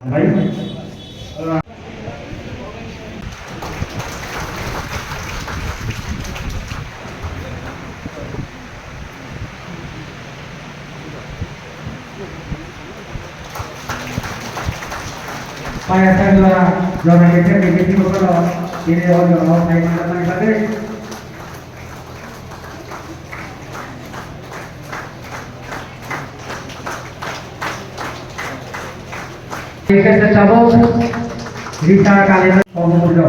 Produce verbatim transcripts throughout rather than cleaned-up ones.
Bai. Paya sajla jora kete kete kete koro ini o jora o sai mana mana kate. Kete tabok Rita Kalina Komurjo.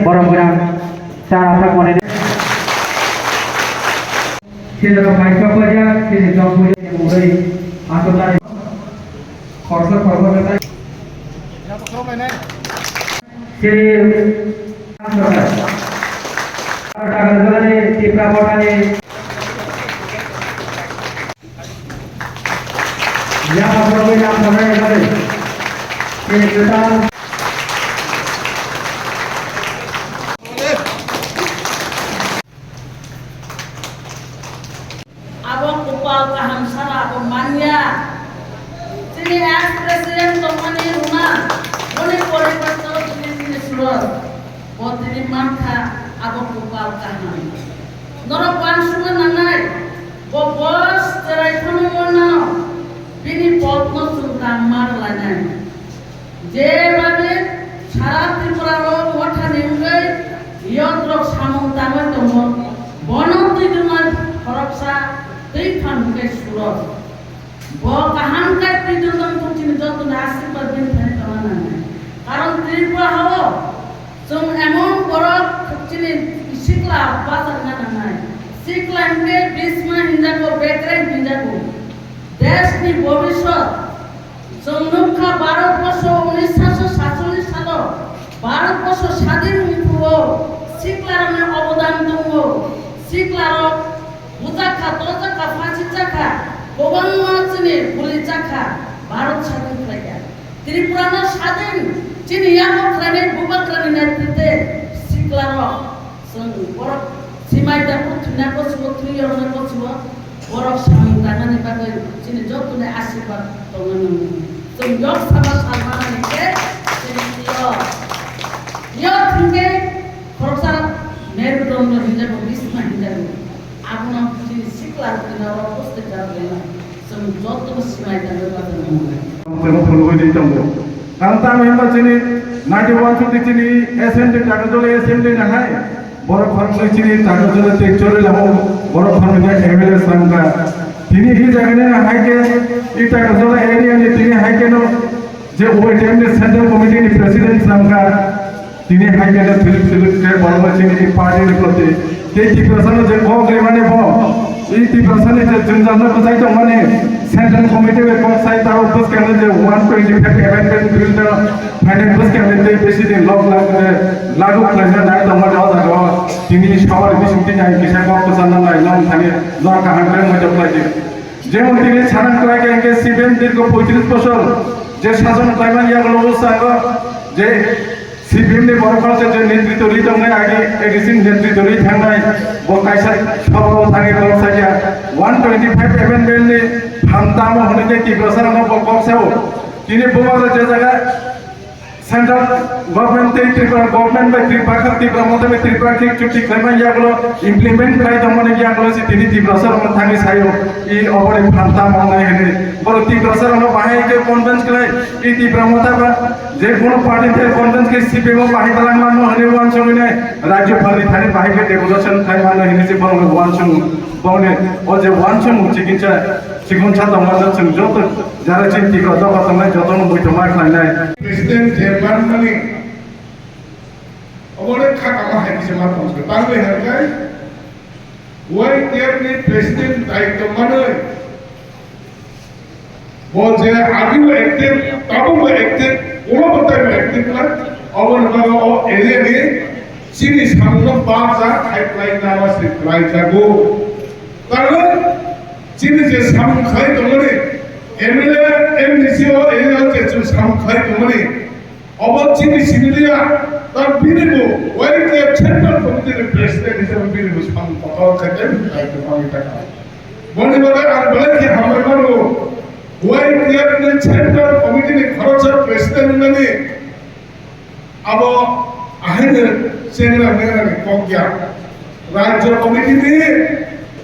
Borok gwnang cha aphak mone. Sini rok mai sok bajak, sini jok bujak ni mungwi aswk nai. Khorsa khorsa khe tai. Sini Tipra Mothani. Yang aporok yang sampai kembali. Sini kita. Abo kopal kaham sara abo manya. Chini ex president tongmani runa, boni poribar to chini chini surot. Bo tini mankha abo kopal kaham. Norok wansukna nangnai, bo bos cherai phano mannano, bini potno chwng tang ma rwlainai. Je babe sara Tripura o mothani wngwi yotrok samung tangwi tongo, bono twi tongma khoroksa twi thang hwnkhe surok. Bo kaham khe twi tongtong chini jotono asirwad bini thani tongna nangnai. Karon Tripura hao chwng emon borok chini sikla bachakna nangnai. Sikla hinkhe bisma hinjago, bekrai hinjago. Deshni bobiswt chwng nukha Bharatborsho unis sho satchollish salo Bharatborsho sadin wngphuru siklarokni obodan tongo. Siklarok bujakha, dojakha, phasijakha, kwbangma chini bulijakha, Bharat sadin khlaikha. Tripurano sadin chini yago khlainai bubagrani netrite siklarok. Chwng borok simai da bo thwina ko chubo, thwi yorna ko chubo, borok samung tangnani bagwi chini jottoni asirwad tongna nango. Chwng yok sama salmani khe chini yo, yo thwngkhe khoroksa merudondro hinjago, bisma hinjago. Abono chini sikla rok thwina rok bwswk jar lena. Chwng jotono simai tangwi bagwi mannai. Tongthokno phunugwi di tongo. Karon tamo hwnba chini ninety-one sudi chini assembly, Takarjala assembly ni hai borok khoroknwi chini Takarjala tei Chorilamo borok khoroknwi M L A sangkha. Tini hi jagani hai khe i Takarjala area ni tini hai khe no je O I T M ni central committee ni president sangkha. Tini hai khe thilip thilip khe borok bai chini party ni proti. Tei Tiprasa no je kok rimani bo, i Tiprasa ni je jwngjal no kwchai tongmani central committee bai kok sai taro bwskang no je one twenty five amendment bill no phainai bwskang ni tei besi din lok lak je lagu khlaina nai tongmani o jaga o tini sawari bising tini hai kisa kok kwchangna nai nang thani nor kaham khe moito khlai di. Jemon tini sana kwlai khe hwnkhe C P M dirgo poitris bosor je sason khlaimani yagulo o sango je C P M ni borok rok je netritw ri tongnai agi A D C ni netritw ri thangnai bo kaisa sabha o thangwi borok sakya one twenty five amendment ni phan tamo hwnwi tei Tiprasa rok no bo kok sao. Tini bubagra je jaga central government tei Tripura government bai Tripura kha Tipra Motha bai Tripura khe chukti khlaimani yagulo implement khlai tongmani yagulo se tini Tiprasa rok no thangwi saio i oboni phan tamo wngnai hwnwi borok Tiprasa rok no bahai khe convince khlai i Tipra Motha ba Je kono party tei conference khe C P M o bahai talangma no hwnwi uansugwi nai rajyo phalni thani bahai khe devolution khai mano hwnwi se bono uansukmung. Boni o je uansukmung chikinsa, chikonsa tongma no chwng joto jara chini Tipra dopha tongnai jotono muitu ma khlainai. President je manmani obo le kha kama hai kisa ma tong se. Tangwi hai kai Y T F ni president daityo manwi Bo je agini bo active, tabukbo active, ulo bo tei active khlai, aboni bagwi o area ni chini samungno barjak khai khlai nama se khlai jago. Karon chini je samung khai tongmani, M L A, M D C o area o je chwng samung khai tongmani, Obo chini simi liya, ta bini bo, Y T F Central Committee ni President hisabe bini bo samung kotor khe tei daityo pangwi ta kha. Boni bagwi ang belai khe hambai mano. Y T F ni Central Committee ni khoroksa President wngmani abo ahaino chengra mengra ni kok ya. Rajya Committee ni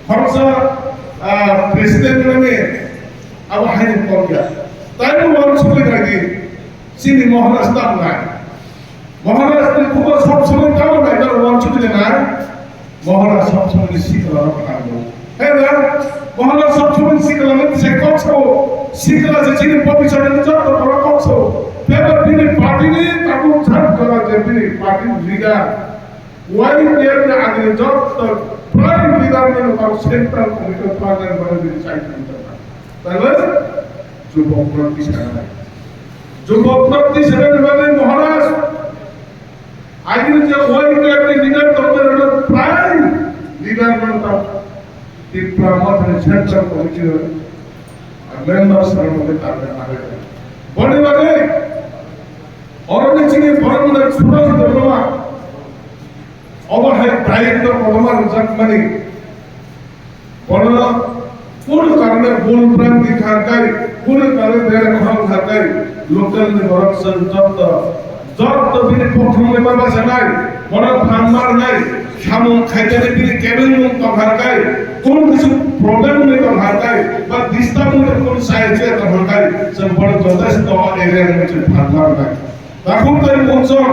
khoroksa, ah, President wngmani abo ahaino kok ya. Taibo uansukwi naidi. Chini Maharaj tamo nai. Maharaj ni buko sob somoi tamo nai, tamo uansukwi nai. Maharaj sob somoi ni sikla no phango. He na? Maharaj sob somoi ni sikla no se kok sao. Sikla se chini bobiswt ni joto borok kok sao. Tebo bini party ni tabuk jat kora je bini party leader. Y T F ni agini joto prime leader ni tabuk central committee party ni bini chai. Taibo Jubok no tisana nai. Jubok no tisana ni bagwi Maharaj. Agini je Y T F ni leader tongmani rok prai leader no tong. Tipra Motha ni Central Committee ni members rok no target nai. Boni bagwi oroni chini borok no Suraj Debbarma. Obo hai private no kotorma rwjakmani. Bono kunu karone bul bran di kha kai, kunu karone bera khorang kha kai, local ni borok chwng jotto, jotto bini pothorni ma bachanai, bono phan marnai, samung khaitani bini cabin room tong kha kai, kunu kisu problem ni tong kha kai, ba disturb ni kunu sai je tong kha kai, chwng bono jotesto area ni chwng phan marnai. Takhuk tai mungchong.